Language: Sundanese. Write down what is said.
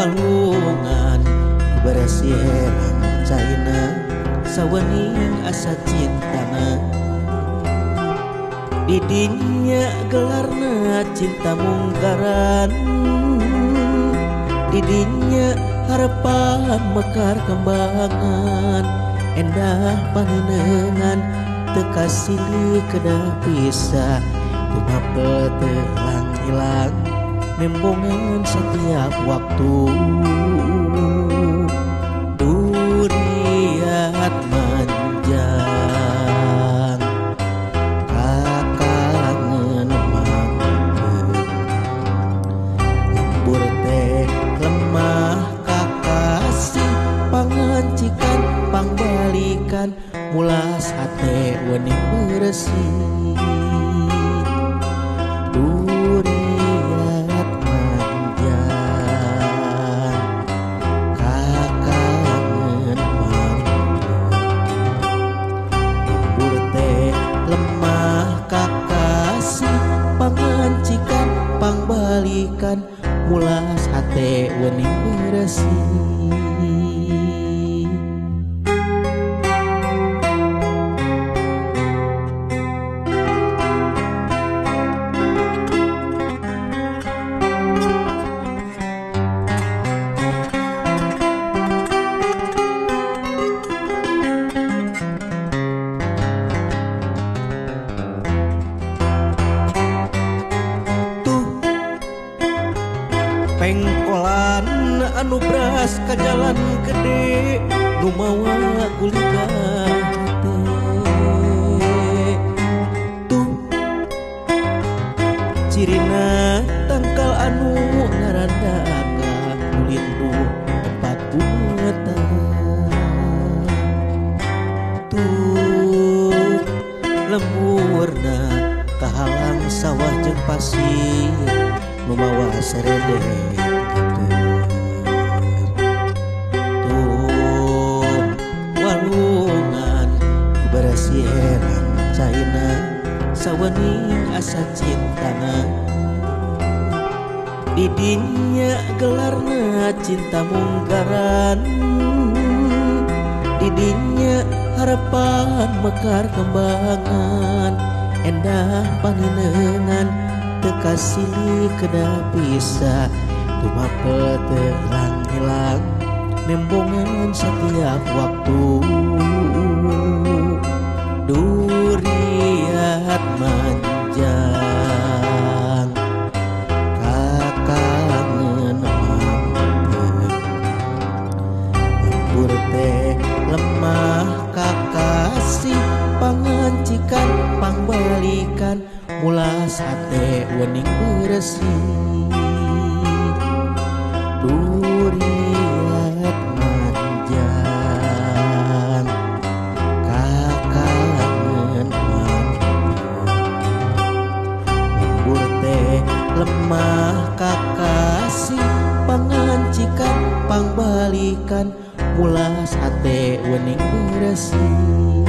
Walungan beresih herang caina sawening asa cintana. Didinya gelarna cinta mungkaran, didinya harapan mekar kembangan. Endah panenengan teu kasilih kedah pisah, tumapel teu hilang-hilang nembongan setiap waktu. Duriat manjang kakangen mangkeun, lembur teh lemah kakasih pangancikan pangbalikan mulas hate wening beresih. Duriat manjang kakangen mangkeun, lembur teh lemah kakasih pangancikan pangbalikan mulas hate wening beresih. Pengkolan anu bras ka jalan gede nu mawa gulika hate. Tuh cirina tangkal anu ngarandaka nu linduh tempat bunga. Tuh lemburna kahalang sawah jeung pasir nu mawa seredek geder. Tuh walungan beresih herang caina sawening asa cintana. Didinya gelarna cinta mungkaran, didinya harapan mekar kembangan. Endah paninengan teu kasilih kedah pisah, tumapel teu hilang-hilang nembongan setiap waktu. Duriat manjang kakangen mangkeun, lembur teh lemah kakasih pangancikan pangbalikan mulas hate wening beresih. Duriat manjang kakangen mangkeun, lembur teh lemah kakasih pangancikan pangbalikan mulas hate wening beresih.